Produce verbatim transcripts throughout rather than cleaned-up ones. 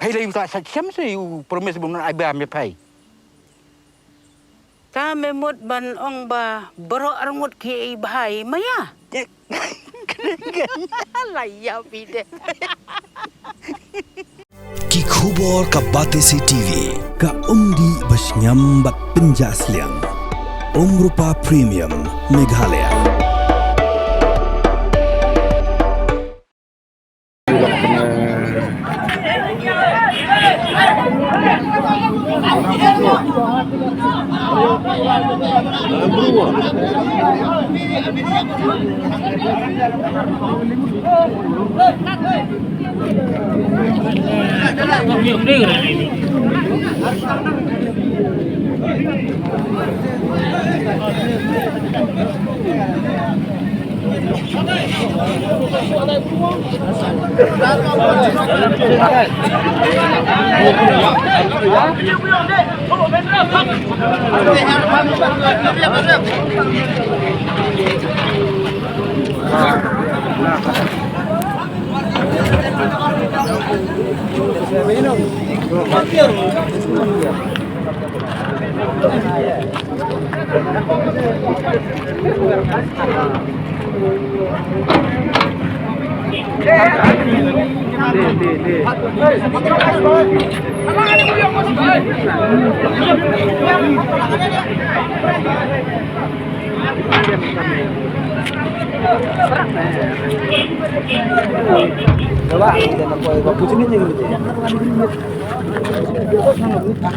Phai lei u ta sa chem se u promise bun ai ba me phai. Ta me mut ban ong ba baroh arngut ki ei bhai maya. La ïa phi de. Ki khubor ka Batesi T V, ka umdih ba shngiam bad pynjah sliang. Umrupa Premium Meghalaya.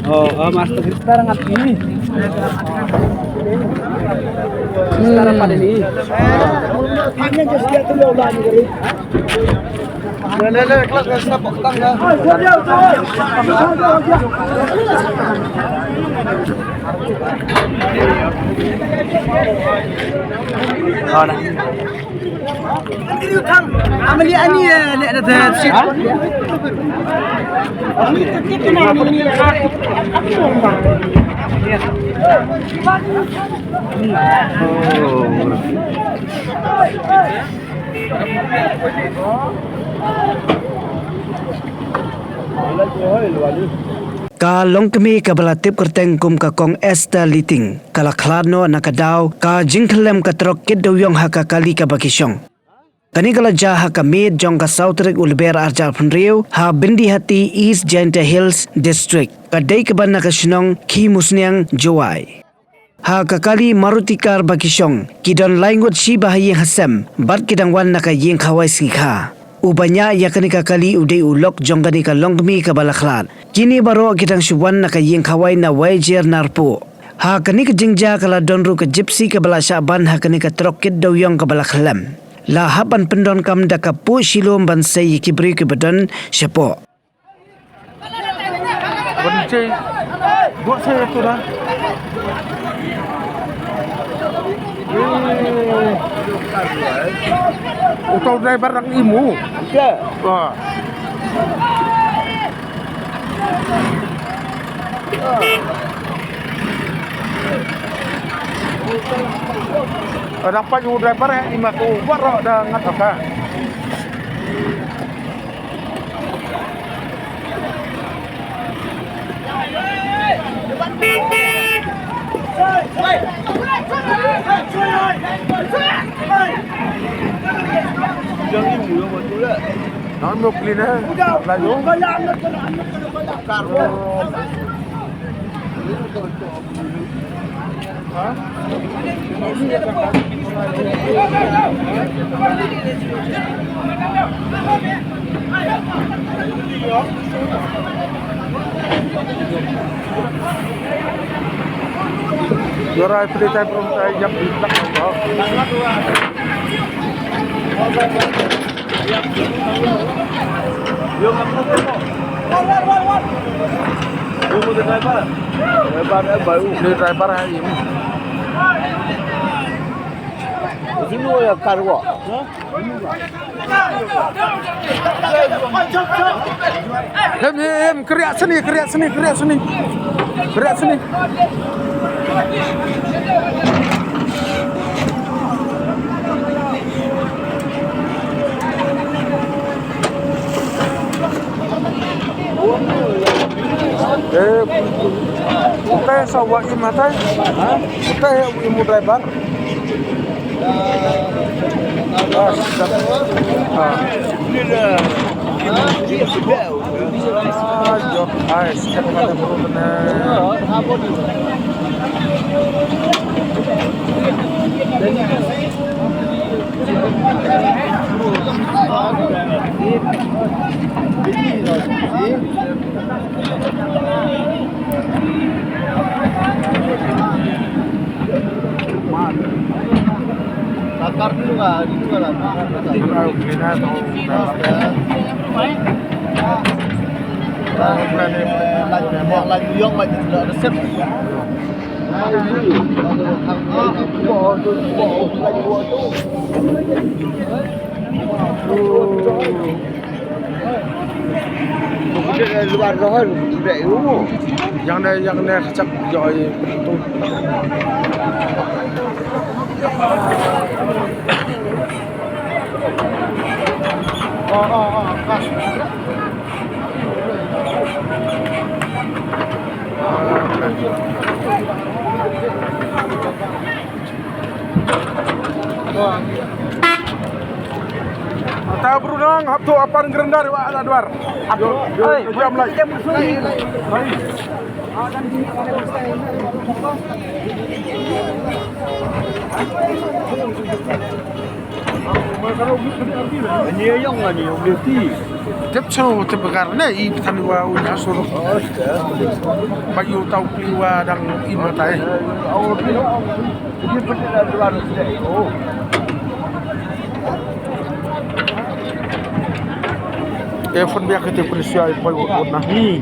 Oh, oh, master kita ngat ini. Kita dapat ini. Hanya just dia tu lah ni. Ka longkmie kaba la tip kyrteng kum ka Kong Esther Liting ka la khlad noh na ka daw ka jingkhyllem ka trok kit dewiong ha ka kali kaba ki shong. Kane ka la jia ha ka miet jong ka saw tarik u Lber arhajar arphew hynriew ha Byndihati, East Jaintia Hills District. Ka dei kaba na ka shnong Khimusniang, Jowai. Ha ka kali Maruti car ba ki shong, ki don lai ngut shi ba ha ïing ha sem bad ki dang wan na ka ïing khawai sngi kha. Uba ñiah ïa kane ka kali u dei u lok jong kane ka longkmie kaba la khlad. Kine baroh ki dang shu wan na ka ïing khawai na Waijernarpuh. Ha kane ka jingjia ka la don ruh ka Gypsy kaba la shah ban ha kane ka trok kit dewiong kaba la khyllem. La hap ban pyndonkam da ka puh shilum ban sei ïa ki briew kiba don shapoh. Ban sei, buh sei tu dah. Eh. Utai driver dang im. Ya. Wah. Dang pat u driver, eh, i ma ko baroh da ngat ka. Jangan mau clean, eh. Laju. Karbon. Yorai pili tai prum tai jam di belakang. Ini driver hari ini. Sini ya karwa. Em, em, em, keriak sini, keriak sini, keriak sini. Keriak sini. Eh, utai sa wa im hatai? Ha? Utai wa im u driver? Ah, sedap. Ah. Ah, jok. Ai, sedap kata bro kena. Takar dulu lah, dulu lah. Lagi, lagi yang macam tu ada set. Yang ne, yang ne kecap joi betul. Oh, oh, oh, pas. Ta Brunong hap tu apan gerendar wa ala dwar. Yo, yo, oi, yo, jam lai. Tep sero tep gar ne i petani wa u nya surok. Ba yu tau pli wa dang i matai. E phone biak kete pun siai poi wot wot na. Hmm.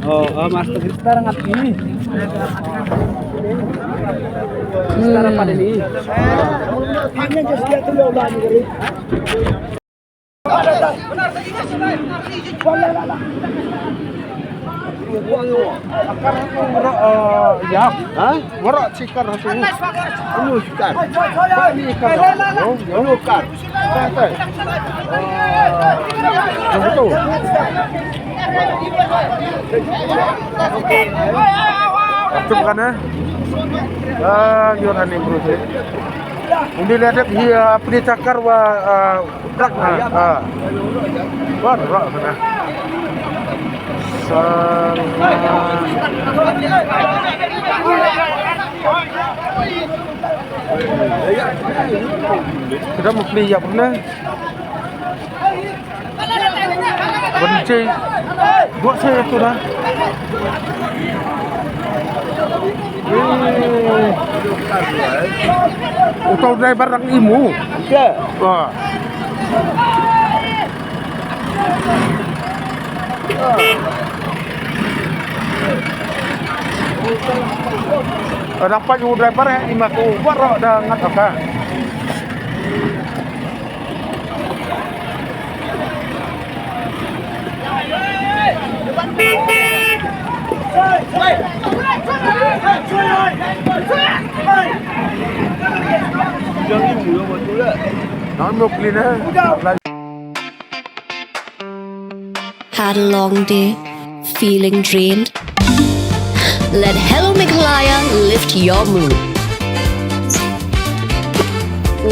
Oh, oh, Master Crystal ngat ni. Crystal apa ni? Ya. Ha? Warak cikar tu. Anu cikar. Anu cikar. Anu cikar. Yang betul. Betul kan, eh? Ah, yuran ni bro. Undi ladep hi, ah, pni takar wa, ah, Rak, ha, ha. Wan, rak, ha. Salah. Kita mau beli ya, pernah? Benci. Buat saya tu dah. Utai driver rang imu. Wah. Dapat u driver eh, ima tu baru dah ngat ka. Jangan mukli na. Had a long day? Feeling drained? Let Hello Meghalaya lift your mood.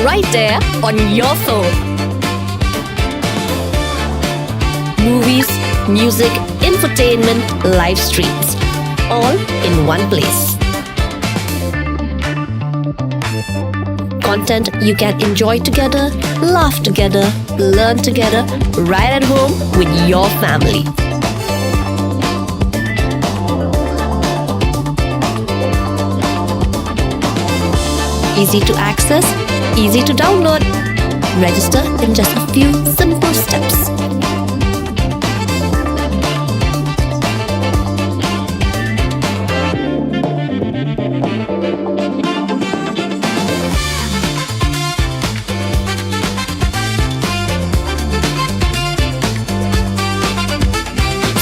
Right there on your phone. Movies, music, entertainment, live streams, all in one place. Content you can enjoy together, laugh together, learn together, right at home with your family. Easy to access, easy to download. Register in just a few simple steps.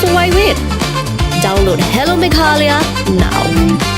So why wait? Download Hello Meghalaya now.